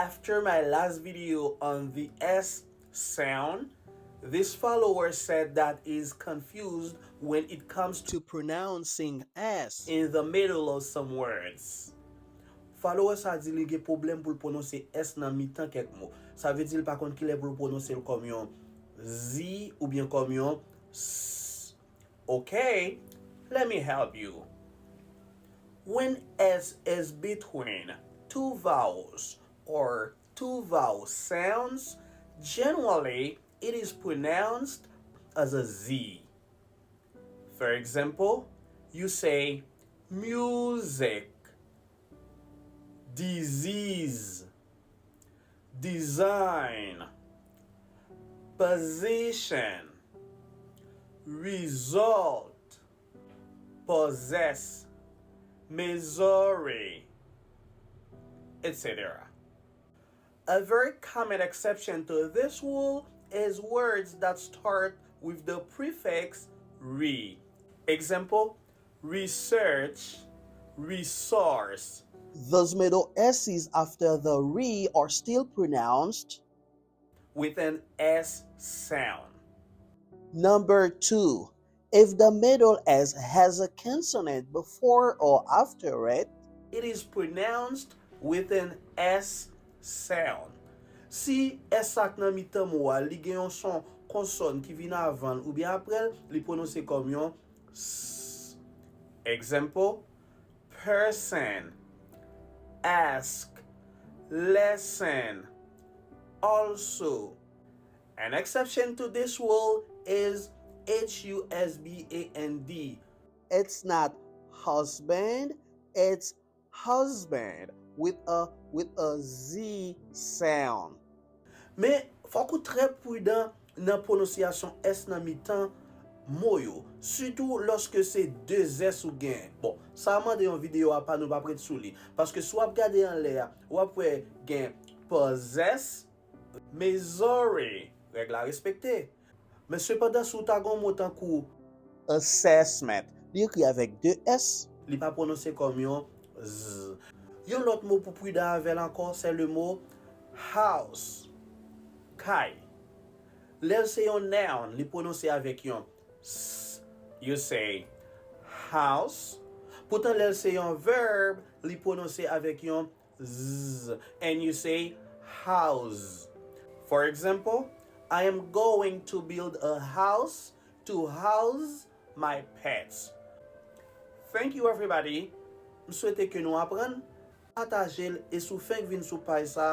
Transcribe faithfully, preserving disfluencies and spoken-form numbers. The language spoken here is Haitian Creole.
After my last video on the S sound, this follower said that is confused when it comes to pronouncing S in the middle of some words. Follower sa di li gen pwoblèm pou l pwononse S nan mitan kèk mo. Sa vle di l pa konn kilè pou l pwononse l kòm yon Z oubyen kòm yon S. Okay, let me help you. When S is between two vowels or two vowel sounds, generally it is pronounced as a Z. For example, you say music, disease, design, position, result, possess, Missouri, et cetera. A very common exception to this rule is words that start with the prefix re. Example, research, resource. Those middle S's after the re are still pronounced with an S sound. Number two, if the middle S has a consonant before or after it, it is pronounced with an S sound. Si S sa k nan mitan mo a, li gen yon son konsòn ki vin avan l oubyen apre l, li pwononse kòm yon S. Example, person, ask, lesson, also. An exception to this rule is H U S B A N D. It's not husband, it's husband with a with a Z sound. Men, fòk ou trè pridan nan pwononsyasyon S nan mitan mo yo, sitou lòske se de S ou gen. Bon, sa a mande yon videyo apa, nou p ap ret sou li. Paske si w ap gade anlè a, w ap wè gen possess, Missouri, règ la respekte. Men sepandan, si w ta gen yon mo tankou assessment, li ekri avèk de S, li pa pwononse kòm yon Z. Yon lòt mo pou pridan avè l ankò, se le mo house, kay. Lè l se yon noun, li pwononse avèk yon S, you say house. Poutan, lè l se yon verb, li pwononse avèk yon Z, and you say house. For example, I am going to build a house to house my pets. Thank you, everybody. M swete ke nou aprann. Pataje l, e si w fenk vin sou paj sa a,